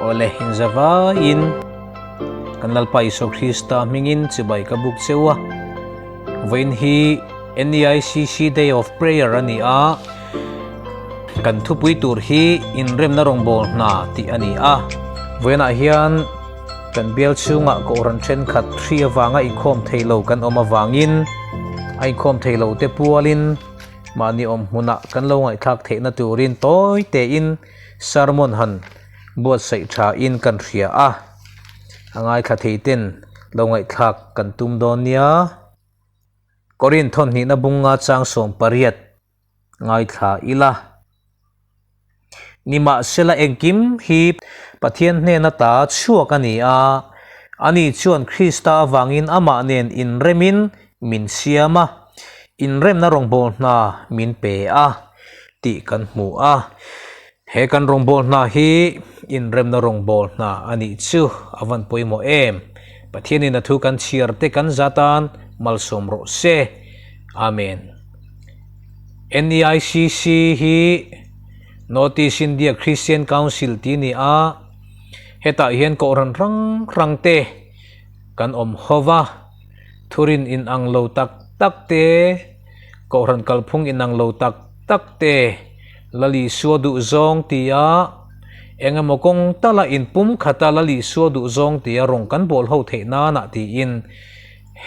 Awle inzavaiin kan Lalpa Isua Krista hmingin chibai ka buk cheu a. Vawiin hi NEICC Day of Prayer a ni a, kan thupui tur hi inremna rawngbâwl hna tih a ni a. Vawiinah hian kan bial chhungah kohhran thenkhat hri avanga inkhawm thei lo kan awm avangin a inkhawm thei lo te pualin mahni awm hmunah kan lo ngaihthlak theihna turin tawi tein sermon han buatsaih thain kan hria a, a ngaithla thei ten lo ngaihthlak kan tum dawn nia. Korin thawnhnihna bunga chang 18 ngaithla ila. Nimahsela engkim hi Pathian hnena ta chhuak a ni a, ani chuan Krista avangin amah nen inremin min siam a, inremna rawngbâwl hna min pe a tih kan hmu a. He kan rawngbâwl hna hi inremna rawngbâwl hna a nih chu a van pawimawh em? Pathianin a thu kan chhiar te kan zatan malsawm rawh se. Amen. NEICC hi North East India Christian Council tih a ni a, hetah hian kohhran hrang hrang te kan awm ho va, thurin inang lo tak tak te, kohhran kalphung inang lo tak tak te, Lal Isua duhzawng tia eng emaw kawng tala inpum khata Lal Isua duhzawng tia rawn kan bawl ho theih nanah tiin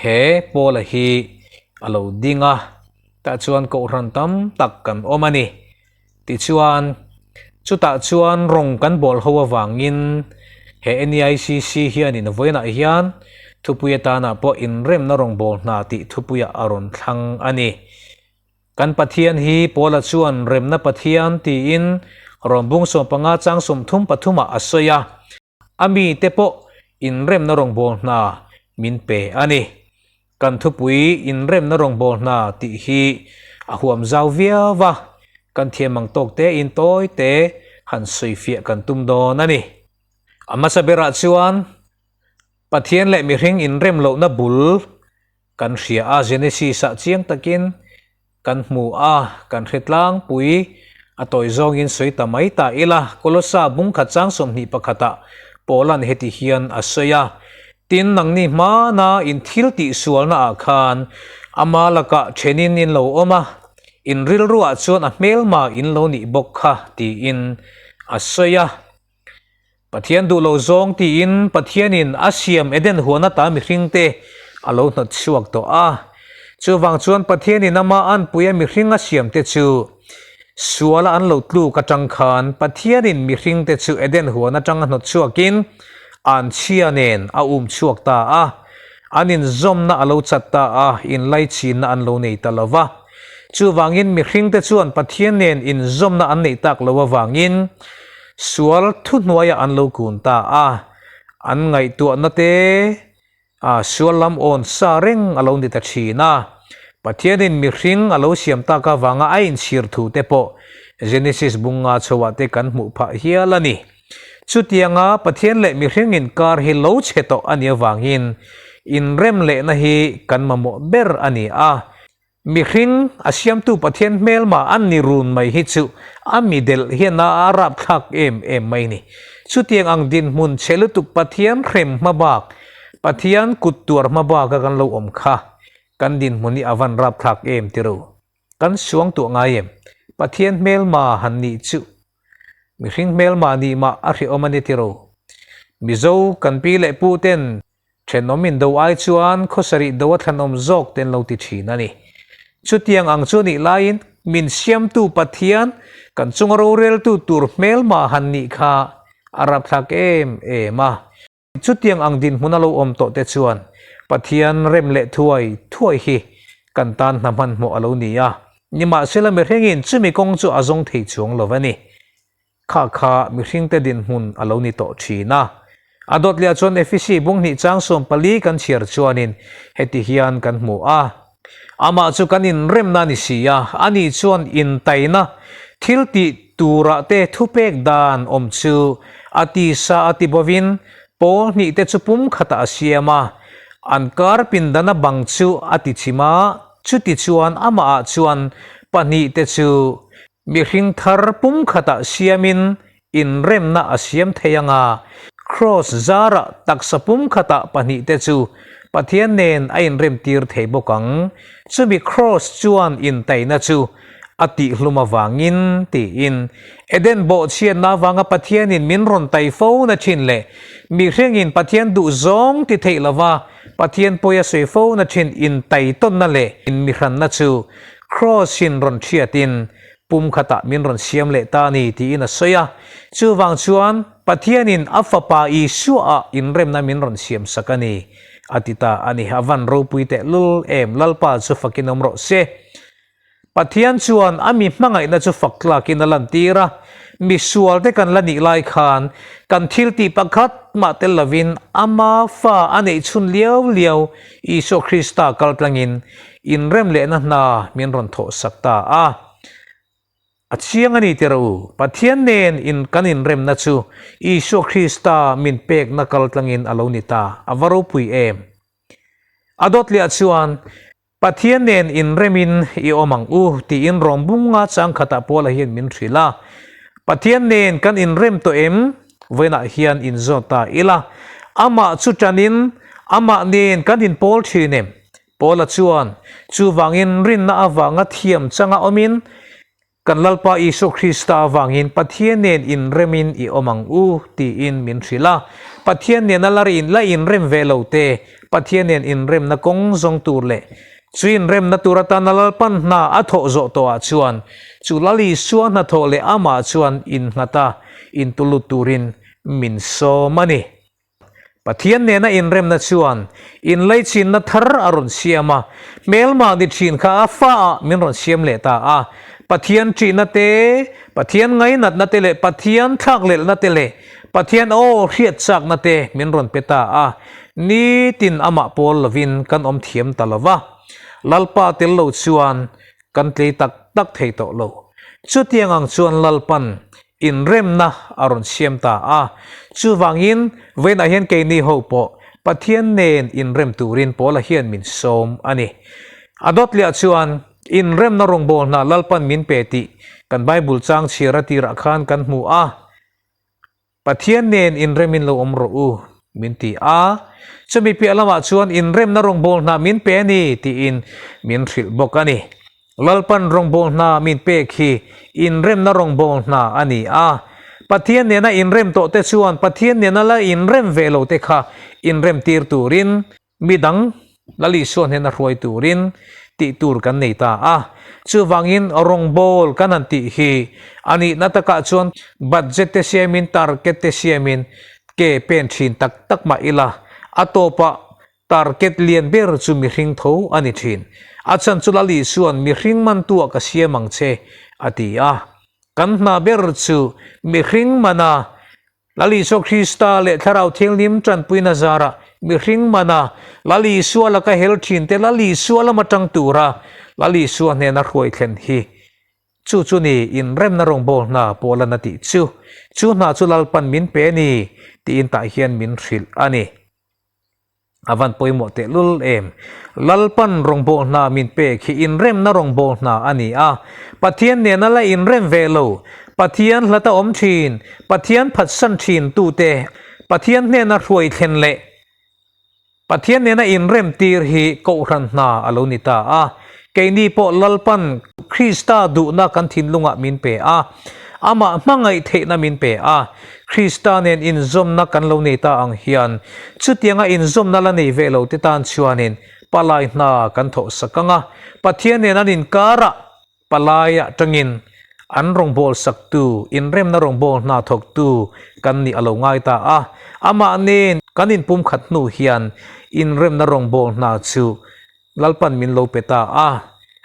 he Paula hi a lo ding a, tah chuan kohhran tam tak kan awm a ni. Tichuan, chutah chuan rawn kan bawl ho avangin he NEICC hianin vawiinah hian thupui atana pawh inremna rawngbâwl hna tih thupuiah a rawn thlang a ni. Kan Pathian hi Paula chuan remna Pathian tiin Rom bung 15 chang 33 ah a sawi a, a mite pawh inremna rawngbâwl hna min pe a ni. Kan thupui inremna rawngbâwl hna tih hi a huam zau viau va, kan thiam ang tawk tein tawi te han sawifiah kan tum dawn a ni. A hmasa berah chuan Pathian leh mihring inrem lohna bul Kan hria a, Genesis-ah chiang takin kan hmu a, kan hre tlangpui a tawi zawngin sawi ta mai ta ila, Kolosa bungkhat chang 21 ah Paula'n heti hian a sawi a, Tin, nangni hmana in thil tih sualna ah khan ama lakah thenin in lo awm a, in rilruah chuan a hmelma in lo nih bawk kha, tiin a sawi a. Pathian duh lo zawng tiin Pathianin a siam Eden huan ata mihringte a lo hnawt chhuak tawh a. Chuvang chuan Pathianin ama anpuia mihring a siamte chu suala an lo tluk atang khan Pathianin mihringte chu Eden huan atanga hnawt chhuakin anchhia nen a um chhuak ta a. An inzawmna a lo chat ta a, inlaichinna an lo nei ta lo va. Chuvangin mihringte chuan Pathian nen inzawmna an neih tak lo avangin Sual thuhnuaiah an lo kun ta a, an ngaihtuahna te a sual lam awn sa reng a lo ni ta thin a. Pathianin mihring a lo siam tak avanga a inchhir thu te pawh Genesis bunga chhoah te kan hmuh phah hial a ni. Chutianga Pathian leh mihring inkar hi lo chhe tawh a nih avangin inrem lehna hi kan mamawh ber a ni a. Mihring, a siamtu Pathian hmelma an ni run mai hi chu a mi delh hian a a rapthlak em em mai ni. Chutiang ang dinhmun chhe lutuk Pathian hrem hma bak, Pathian kut tuar hma baka kan lo awm kha kan dinhmun hi a van rapthlak em ti ro. Kan suang tuah ngai em? Pathian hmelma han nih chu mihring hmelma nih mah a hrehawm a ni ti ro. Mizo kan pi leh pu ten Thenawm in do ai chuan khawsarih do a thlanawm zawk te an lo ti thin a ni. Chutiang ang chu nih laiin min siamtu Pathian kan chunga roreltu tur hmelma han nih kha a rapthlak em em a. Chutiang ang dinhmun a lo awm tawh te chuan Pathian rem leh thuai thuai hi kan tan hna hmanhmawh a lo ni a. Nimahsela mihringin chumi kawng chu a zawng thei chuang lo a ni. Kha kha mihringte dinhmun a lo ni tawh thin a. A dawt leh ah chuan Efesi bung hnih chang 14 kan chhiar chuanin heti hian kan hmu a, Amah chu kan inremna a ni si a, ani chuan intaina thil tih turah te thupek dan awm chu a tisa a ti bovin pawl hnih te chu pum khatah a siam a, an kar pindana bang chu a ti chim a, chuti chuan amahah chuan pahnih te chu Mihring thar pum khatah siamin inremna a siam thei anga, Kraws zarah taksa pumkhatah pahnihte chu Pathian nen a inremtir thei bawk ang. Chumi Kraws chuan intaina chu a tihhlum avangin tiin Eden bawhchhiatna avanga Pathianin min rawn tai fo na thin leh mihringin Pathian duh zawng ti theih lova Pathian pawi a sawi fo na thin intaitawnna leh inmihranna chu Kraws-in rawn hriatin pumkhatah min rawn siam leh ta a ni tiin a sawi a. Chuvang chuan Pathianin a Fapa Isua-ah inremna min rawn siam sak a ni a ti ta a ni. A van ropui tehlul em, Lalpa chu fakin awm rawh se. Pathian chuan a mi hmangaihna chu fak tlakin a lantir a, mi sualte kan la nih lai khan kan thil tih pakhat mah tel lovin ama fa a neih chhun liau liau Isua Krista kal tlangin inrem lehna hna min rawn thawh sak ta a. A chiang a ni tih rawh u, Pathian nen in kan inremna chu Isua Krista min pekna kal tlangin a lo ni ta, a va ropui em! A dawt liah chuan Pathian nen inremin i awm ang u tiin rawngbunga changkhatah Paula hian min hrilh a. Pathian nen kan inrem tawh em? Vawiinah hian inzawt ta ila. Amah chu tanin amah nen kan inpawl thin em? Paula chuan, Chuvangin rinna avanga thiam changa awmin Kan Lalpa Isua Krista avangin Pathian nen inremin i awm ang u, tiin min hrilh a. Pathian nena la rin la inrem ve lo te, Pathian nen inremna kawng zawng tur leh chu inremna tur atana Lalpan hna a thawh zawh tawhah chuan chu Lal Isua hnathawh leh amah chuan innghat a, intulut turin min sawm a ni. Pathian nena inremna chuan inlaichinna thar a rawn siam a, hmelmah ni thin kha a faah min rawn siam leh ta a. Pathian ṭihna te, Pathian ngainatna te leh Pathian thlakhlelhna te leh Pathian aw hriat chakna te min rawn pe ta a. Nitin amah pawl lovin kan awm thiam ta lo va. Lalpa tel lo chuan kan tlei tak tak thei tawh lo. Chutiang ang chuan Lalpan Inremna a rawn siam ta a. Chuvangin, vawiinah hian keini ho pawh Pathian nen inrem turin Paula hian min sawm a ni. A dawt liah chuan, inremna rawngbâwl hna Lalpan min pe tih kan Bible chang chhiar a tirah khan kan hmu a. Pathian nen inremin lo awm rawh u, min ti a. Chumi piah lamah chuan inremna rawngbâwl hna min pe a ni tiin min hrilh bawk a ni. Lalpan rawngbâwl hna min pek hi inremna rawngbâwl hna a ni a. Pathian nena inrem tawhte chuan Pathian nena la inrem ve lote kha inremtir turin, mi dang Lal Isua hnena hruai turin tih tur kan nei ta a. Chuvangin rawngbâwl kan han tih hi a nihna takah chuan budget te siamin, target te siamin ke pen thin tak tak mah ila, a tawpah Target lian ber chu mihring tho a ni thin. A chhan chu Lal Isua'n mihring mantuah ka siam ang che a ti a. Kan hna ber chu mihring mana Lal Isua Krista leh Thlarau Thianghlim tanpuina zarah mihring mana Lal Isua laka hel thin te Lal Isua lama tang tura Lal Isua hnena hruai thlen hi chu chu ni inremna rawngbâwl hna pawh lan a tih chu. Chu hna chu Lalpan min pe a ni tiin tah hian min hrilh a ni. A van pawimawh tehlul em. Lalpan rawngbâwl hna min pek hi inremna rawngbâwl hna a ni a. Pathian nena la inrem ve lo, Pathian hlata awm thin, Pathian phatsan thin tute Pathian hnena hruai thlen leh Pathian nena inrem tir hi Kohhran hna a lo ni ta a. Keini pawh Lalpan Krista duhna kan thinlungah min pe a, Amah hmangaih theihna min pe a, Krista nen inzawmna kan lo nei ta ang hian chutianga inzawmna la nei ve lo te tan chuanin palai hna kan thawh sak ang a, Pathian nen an inkarah palai atangin an rawngbâwl saktu, inremna rawngbâwl hna thawktu kan nih a lo ngai ta a, amah nen kan inpumkhat hnu hian inremna rawngbâwl hna chu Lalpan min lo pe ta a,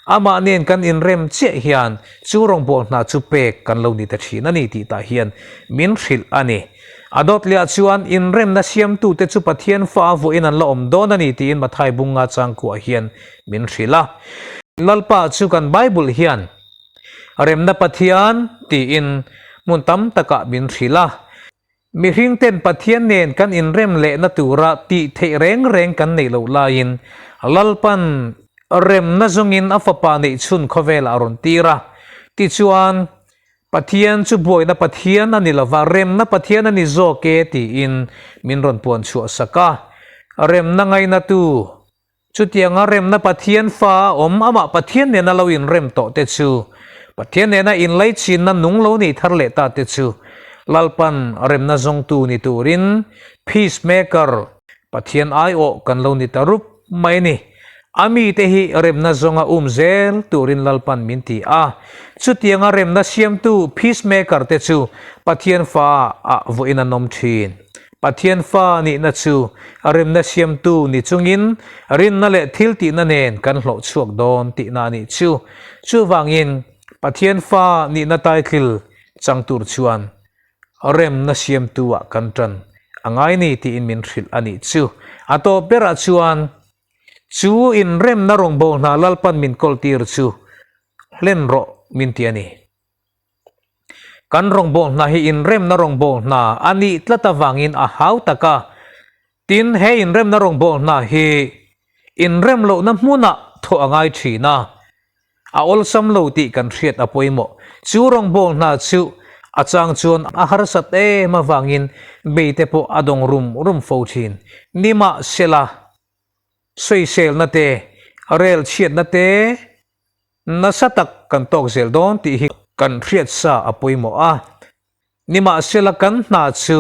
amah nen kan inrem chiah hian chu rawngbâwl hna chu pek kan lo ni ta thin a ni tih tah hian min hrilh a ni. A dawt lehah chuan inremna siamtute chu Pathian fa vawiin an la awm dawn a ni tiin Mathai bunga changkuah hian min hrilh a. Lalpa chu kan Bible hian Remna Pathian tiin hmun tam takah min hrilh a. Mihring ten Pathian nen kan inrem lehna tura tih theih reng reng kan neih loh laiin Lalpan remna zawngin a fapa neih chhun khawvelah a rawn tir a. Tichuan, Pathian chu buaina Pathian a ni lova, remna Pathian a ni zawk e tiin min rawn puan chhuah sak a. Remna ngainatu, chutianga remna Pathian fa a awm, amah Pathian nena lo inrem tawh te chu, Pathian nena inlaichinna nung lo nei thar leh ta te chu, Lalpan remna zawngtu ni turin Peace Maker, Pathian aiawh kan lo ni ta rup mai a ni. A mite hi remna zawnga um zel turin Lalpan min ti a. Chutianga remna siamtu Peace Maker te chu Pathian fa ah vawiin an awm thin. Pathian fa nihna chu remna siamtu ni chungin rinna leh thiltihna nen kan hlawh chhuak dawn tihna a nih chu. Chuvangin Pathian fa nihna title chang tur chuan Remna siamtu ah kan tan a ngai ni tiin min hrilh a nih chu. A tawp berah chuan chu inremna rawngbâwl hna Lalpan min kawltir chu hlen rawh min ti a ni. Kan rawngbâwl hna hi inremna rawngbâwl hna a nih tlat avangin a hau tak a, tin he inremna rawngbâwl hna hi inrem lohna hmunah thawh a ngai thin a, A awlsam lo tih kan hriat a pawimawh. Chu rawngbâwl hna chu a chang chuan a harsat em avangin beite pawh a dawng rum rum fo thin. Nimahsela, sawiselna te, rel chhiatna te nasa tak kan tawk zel dawn tih hi kan hriat sa a pawimawh a. Nimahsela kan hna chu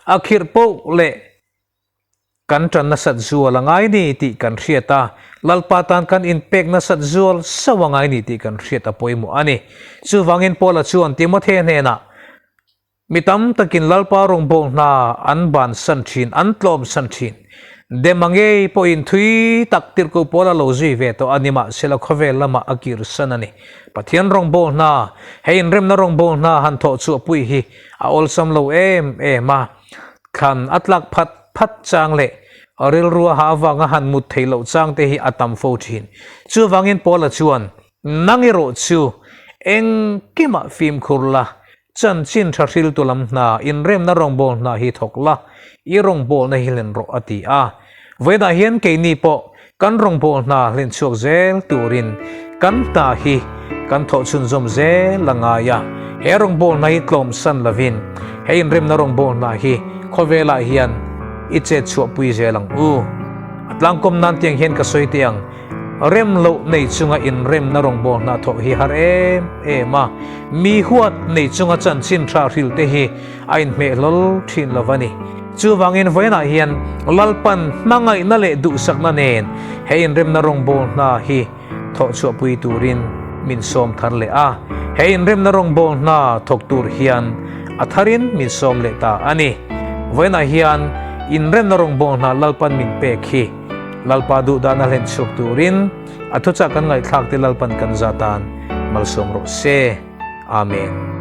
a khirh poh leh Kan ṭan nasat zual a ngai ni tih kan hriat a, Lalpa tan kan inpek nasat zual sauh a ngai ni tih kan hriat a pawimawh a ni. Chuvangin Paula chuan Timothea hnenah, Mi tam takin Lalpa rawngbâwl hna an bansan ṭhin, an tlawmsan ṭhin. Dema ngei pawhin thui tak tirhkoh Paula lo zui ve tawh a ni, mahsela khawvel lamah a kirsan a ni. Pathian rawngbâwl hna, hei inremna rawngbâwl hna han thawh chhuahpui hi a awlsam lo em em a. Thlan a tlak phat phat chang leh rilru a hah avanga han mut theih loh chang te hi a tam fo thin. Chuvangin Paula chuan, Nang erawh chu engkimah fimkhur la, chanchin tha hriltu lam hna, inremna rawngbâwl hna hi thawk la, i rawngbâwlna hi hlen rawh a ti a. Vawiinah hian keini pawh Kan rawngbâwl hna hlen chhuak zel turin kan hna hi kan thawh chhunzawm zel a ngai a. He rawngbâwl hna hi tlawmsan lovin he inremna rawngbâwl hna hi khawvelah hian i chet chhuahpui zel ang u. A tlangkawm nan tiang hian ka sawi teh ang, rem loh nei chunga inremna rawngbâwl hna thawh hi har em em a, mi huat nei chunga chanchin tha hrilh te hi a inhmeh hlawl thin lo va ni. Chuvangin vawiinah hian Lalpan hmangaihna leh duhsakna nen he inremna rawngbâwl hna hi thawh chhuahpui turin min sawm thar leh a. He inremna rawngbâwl hna thawk tur hian a tharin min sawm leh ta a ni. Vawiinah hian inremna rawngbâwl hna Lalpan min pek hi Lalpa duhdan a hlen chhuak turin a thuchah kan ngaihthlakte Lalpan kan za tan malsawm rawh se. Amen.